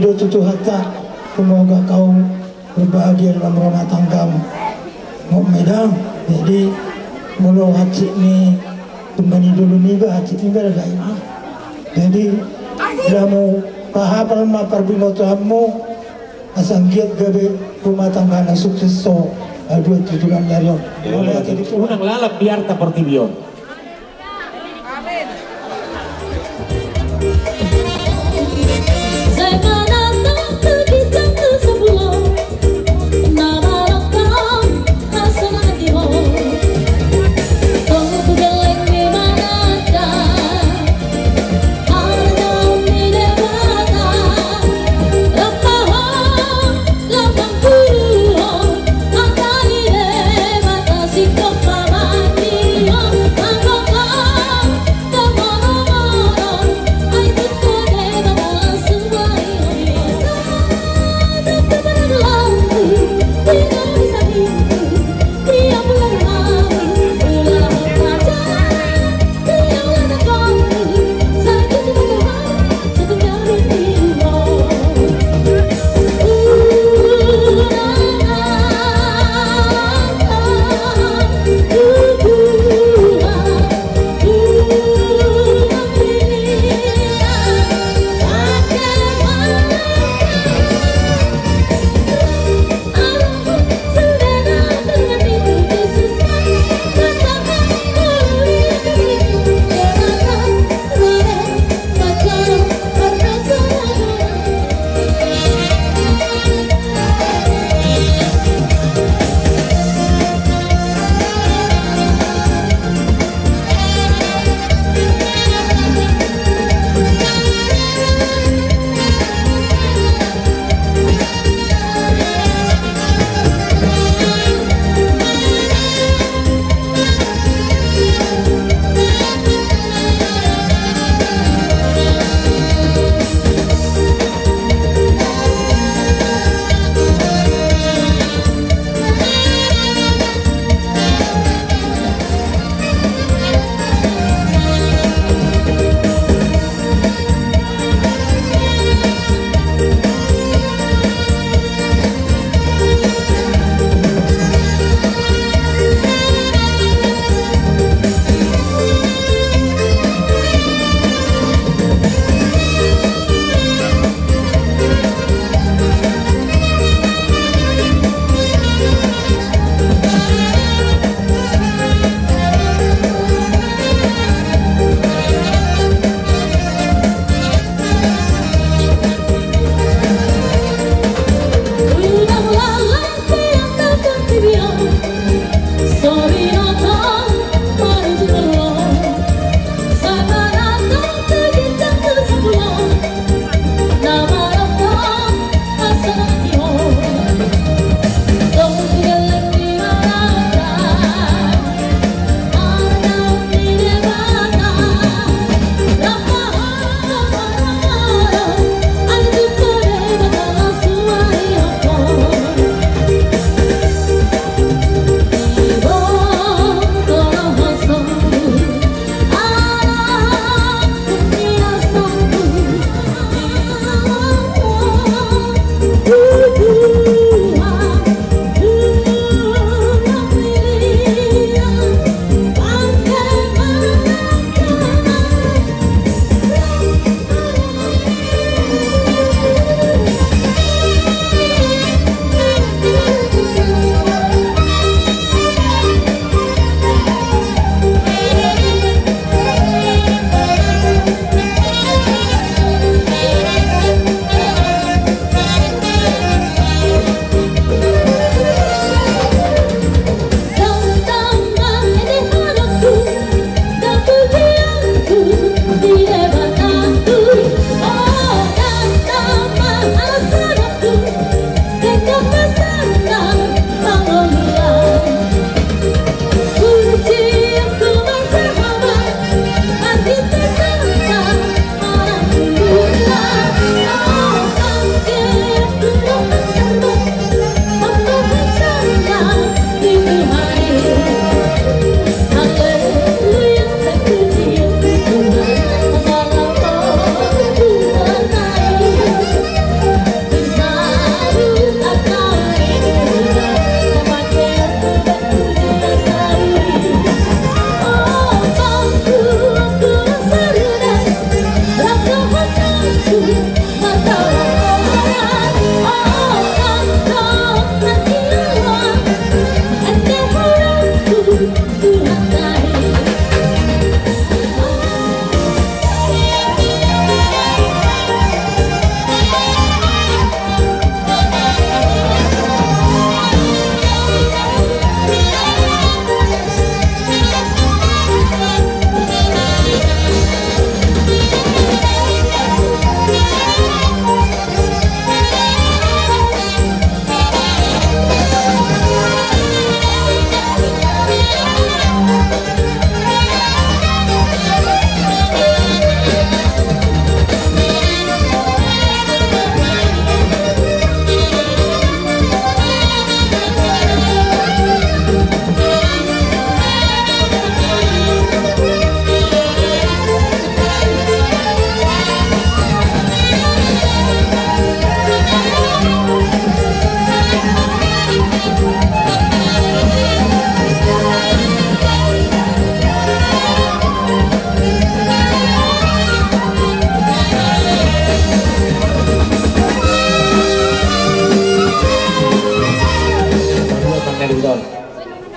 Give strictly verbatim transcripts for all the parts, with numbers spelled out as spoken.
do tu Tuhanta, semoga kau berbahagia dalam rumah tanggamu. Mok medang, jadi molo hansit ni tumba ni dolu niba, hansit niba da dainang. Jadi, damu pahapal ma parbinotoanmu, asa anggiat gabe rumah tangga na sukses so, eh, dua tujulan dari on. Jadi, unang lalap biarta portibi on.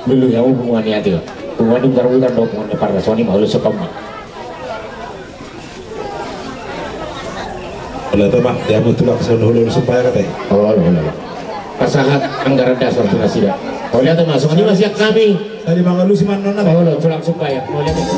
Lulu ya hubungan ya dia. Hubungan di mutar-mutar do hubungan di parna soni mau lu sokong ma. Olo, toma, dia mau tulang sono hulu supaya kata. Olo, olo, olo. Pasahat anggaran dasar tu nasida. Olo, toma, songon i ma sian hami. Tadi mangalusi ma annon na. Olo, tulang supaya. Olo, toma.